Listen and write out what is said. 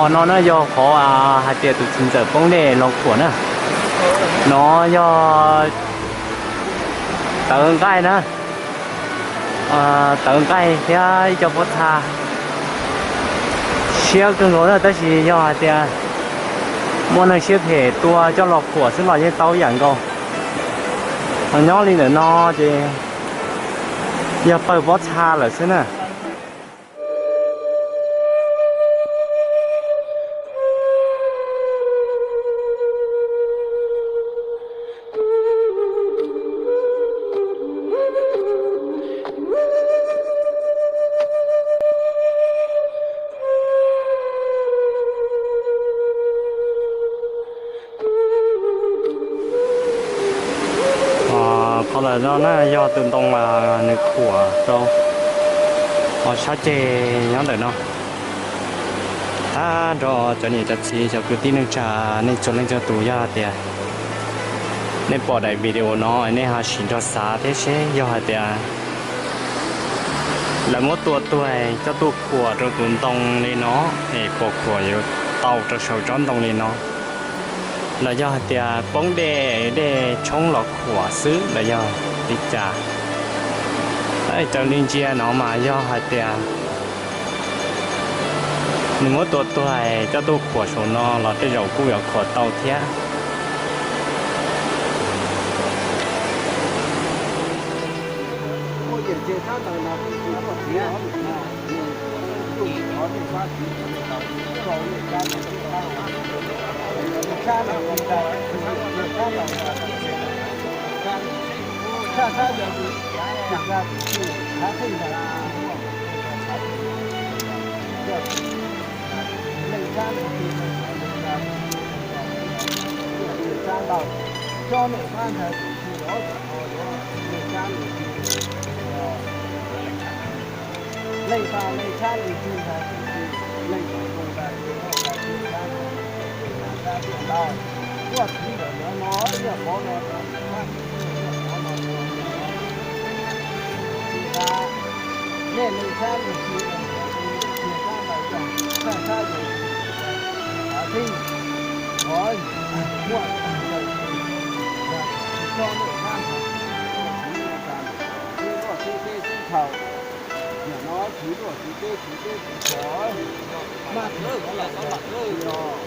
No na yog qhov hais tias tus txiv ntxawm poob dej los khuam na. No yog tawv nqaij na, tawv nqaij thiab ib co pob txha. Siab kawg nkaus na, tab sis yog hais tias muaj neeg siab phem tua coj los khuam xwb los yeej tau ib yam nkaus. Nyob li ntawm no ces yog pawg pob txha lawm xwb na. Qhov lawm no na yog tus ntoo nws khuam rau sab ceg nyob ntawm no. Tag nrho cov niam cov txiv cov kwv tij neej tsa, nej txhua leej txhua tus, yog hais tias nej pom daim video no nej ho sim nrog xav thiab seb yog hais tias lawv muab tua tuag coj tuaj khuam rau tus ntoo li no es puas khuam yuav tau rau saum tsob ntoo li no, los yog hais tias poob dej, dej tshoob los khuam xwb los yog li cas. Raws li ntsia no mas yog hais tias nws muab tua tuag coj tuaj khuam saum no los tej zaum kuj yuav khuam tau thiab. Leej pab leej tshab leej tug ntawd, leej tug ntawd, leej tug ntawd, leej tug ntawd, tuaj txog ntawm no, yog qhov no, yog qhov no, nej leej tshab leej tug, leej tshab ntawd yog tshaj sab yus, av tij, qhov muaj tag ntawd, yog tsis coj nej tshab ntawd, tuaj txog ntawm no, tub tuaj tub teb tub chaw, nim no txiv tuaj txiv teb txiv teb txiv chaw, maj txog ntawm no los